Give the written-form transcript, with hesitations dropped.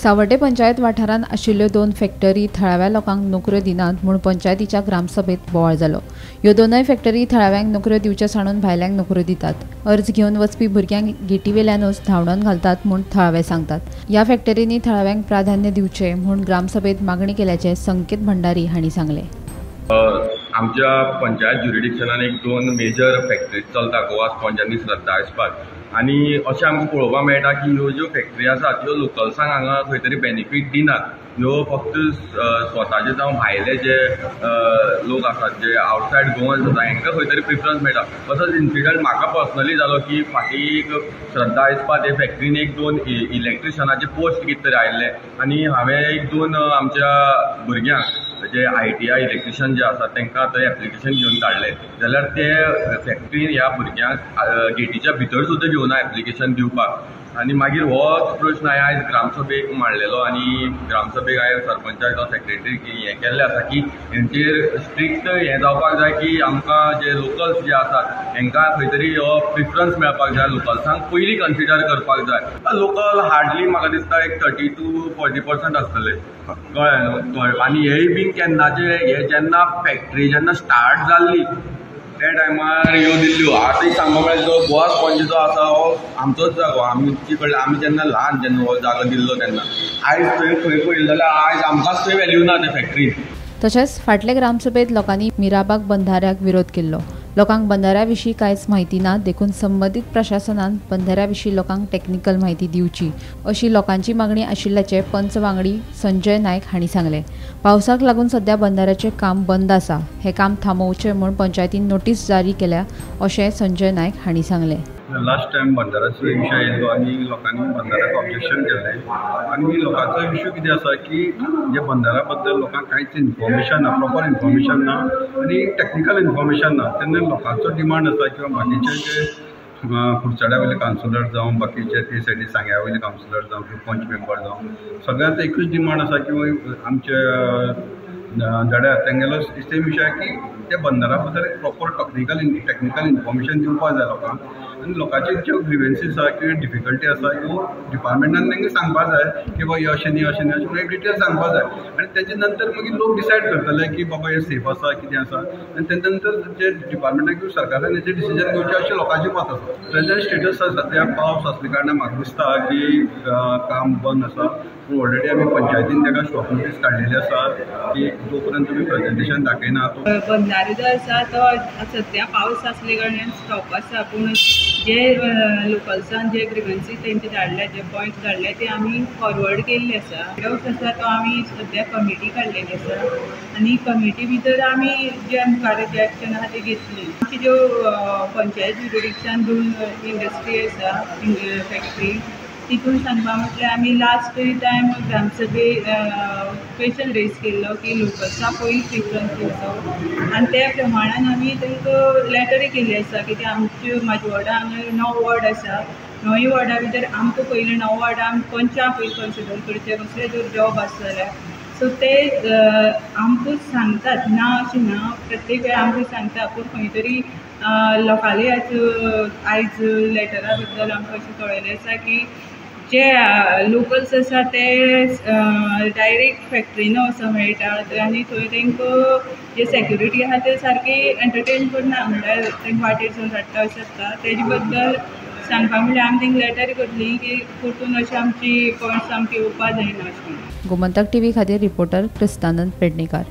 सावर्डे पंचायत वाठारांत आशिल्ल्यो दोन फॅक्टरी थळाव्या लोकांक नोकऱ्यो दिनात म्हूण पंचायतीच्या ग्रामसभेत बोवाळ जालो. ह्यो दोनूय फॅक्टरी थळाव्यांक नोकऱ्यो दिवचे सांडून भायल्यांक नोकऱ्यो दितात. अर्ज घेवन वचपी भुरग्यांक गेटीवेल्यानूच धांवडावन घालतात म्हूण थळावे सांगतात. ह्या फॅक्टरींनी थळाव्यांक प्राधान्य दिवचें म्हूण ग्रामसभेत मागणी केल्याचें संकेत भंडारी हांणी सांगलें. आमच्या पंचायत ज्युरिडिक्शनान एक दोन मेजर फॅक्टरी चलता, गोवा स्पॉन्ज आनी श्रद्धा इस्पात. आनी अशें आमकां पळोवपाक मेळटा की ह्यो ज्यो फॅक्टरी आसात त्यो लोकल्सांक हांगा खंय तरी बेनिफीट दिनात. ह्यो फक्त स्वताचे जावं भायले जे लोक आसात जे आवटसायड गोवन आसा हेंकां खंय तरी प्रिफरन्स मेळटा. तसोच इन्सिडंट म्हाका पर्सनली जालो की फाटीं एक श्रद्धा इस्पात हे फॅक्टरीन एक दोन इलेक्ट्रिशनाचे पोस्ट कितें तरी आयिल्ले आनी हांवें एक दोन आमच्या भुरग्यांक जे ITI electrician जे आसात तांकां थंय एप्लिकेशन घेवन धाडले जाल्यार ते फॅक्टरीन ह्या भुरग्यांक गेटीच्या भितर सुद्दां घेवना एप्लिकेशन दिवपाक. आनी मागीर होच प्रश्न हांवें आयज ग्रामसभेक मांडलेलो आनी ग्रामसभेक हांवें सरपंचाक जावं सेक्रेटरीक हें केल्लें आसा की हेंचेर स्ट्रिक्ट हें जावपाक जाय की आमकां जे लोकल्स जे आसात हेंकां खंय तरी हो प्रिफरन्स मेळपाक जाय, लोकल्सांक पयलीं कन्सिडर करपाक जाय. लोकल हार्डली म्हाका दिसता एक 30 to 40% आसतले, कळ्ळें न्हू. आनी हेय बीन केन्नाचे हे जेन्ना फॅक्टरी जेन्ना स्टार्ट जाल्ली त्या टायमार ह्यो दिल्ल्यो. आतां एक सांगपा म्हळ्यार जो गोवा स्पॉन्ज जो आसा हो आमचोच जागो, आमचे कडल्यान आमी जेन्ना ल्हान जेन्ना हो जागो दिल्लो तेन्ना आयज थंय खंय पळयलें जाल्यार आयज आमकांच थंय व्हॅल्यू ना ते फॅक्टरीन. तशेंच फाटले ग्रामसभेत लोकांनी मिराबाग बंधाऱ्याक विरोध केल्लो. लोकांक बंधाऱ्या विशीं कांयच म्हायती ना देखून संबंदीत प्रशासनान बंधाऱ्या विशीं लोकांक टॅक्निकल म्हायती दिवची अशी लोकांची मागणी आशिल्ल्याचें पंच वांगडी संजय नायक हांणी सांगलें. पावसाक लागून सध्या बंधाऱ्याचें काम बंद आसा. हें काम थांबोवचें म्हूण पंचायतीन नोटीस जारी केल्या अशें संजय नायक हांणी सांगलें. लास्ट टायम बंधाऱ्याचो विशय आयलो आनी लोकांनी बंधाऱ्याक ऑब्जेक्शन केलें आनी लोकांचो इश्यू कितें आसा की जे बंधाऱ्या बद्दल लोकांक कांयच इन्फॉर्मेशन ना, प्रॉपर इन्फॉर्मेशन ना आनी टॅक्निकल इन्फॉर्मेशन ना. तेन्ना लोकांचो डिमांड आसा किंवा बाकीचे जे कुडचड्या वयले कावन्सिलर जावं बाकीचे ते सायडी सांग्या वयले कावन्सिलर जावं किंवा पंच मेंबर जावं सगळ्यांचो एकूच डिमांड आसा की आमचे धड्यार तेंगेलो सेम विशय की त्या बंधाऱ्या बद्दल एक प्रॉपर टॅक्निकल इन्फॉर्मेशन दिवपाक जाय लोकांक आनी लोकांचे ज्यो ग्रिवेन्सीस आसा किंवा डिफिकल्टी आसा ह्यो डिपार्टमेंटान तांकां सांगपाक जाय की बाबा हें अशें न्ही अशें न्ही अशें म्हणून एक डिटेल सांगपाक जाय आनी तेजे नंतर मागीर लोक डिसायड करतले की बाबा हें सेफ आसा कितें आसा आनी तेजे नंतर जे डिपार्टमेंटाक किंवा सरकारान हेजें डिसिजन घेवचें अशें लोकांचें मत आसा. प्रेजंट स्टेटस आसा सद्या पावस आसल्या कारणान म्हाका दिसता की काम बंद आसा, पूण ऑलरेडी आमी पंचायतीन ताका स्टॉप नोटीस काडलेली आसा की जो पर्यंत तुमी प्रेजेंटेशन दाखयना तो बंधारो जो आसा तो सद्या पावस आसले कारणान स्टॉप आसा. पूण जे लोकल्सान जे ग्रिवन्सीस तेंचे धाडल्या, जे पॉयंट्स धाडले ते आमी फॉरवर्ड केल्ले आसा. पावस आसा तो आमी सद्या कमिटी काडलेली आसा आनी कमिटी भितर आमी जे मुखार जे एक्शन आसा ते घेतली. आमची ज्यो पंचायत ज्युरिडिक्शन दोन इंडस्ट्री आसा फॅक्टरी, तितून सांगपा म्हटल्यार आमी लास्ट टायम ग्रामसभे क्वेशन रेज केल्लो की लोकल्सां पयलीं प्रिफरन्स दिवचो आनी त्या प्रमाणान आमी तांकां लेटरूय केल्ली आसा की ते आमच्यो म्हाज्या वॉर्डा हांगा 9 वॉर्ड आसा, 9 वॉर्डा भितर आमकां पयलीं 9 वॉर्डां पंचां पयलीं कन्सिडर करचें कसले जर जॉब आसा जाल्यार. सो ते आमकां सांगतात ना अशें ना, प्रत्येक वेळार आमकां सांगता, पूण खंय तरी लोकांले आयज लेटरा बद्दल आमकां अशें कळिल्लें आसा की जे लोकल्स आसा ते डायरेक्ट फॅक्टरीन वचोंक मेळटा आनी थंय तांकां जे सेक्युरिटी आसा ते सारकी एंटरटेन करना, म्हणल्यार तांकां वाटेर सून हाडटा अशें आसता. तेजे बद्दल सांगपा म्हणल्यार आमी तांकां लेटर करतली की परतून अशें आमची पॉयंट्स आमकां येवपा जायना अशें म्हणून. गोमंतक टीव्ही खातीर रिपोर्टर क्रिस्तानंद पेडणेकार.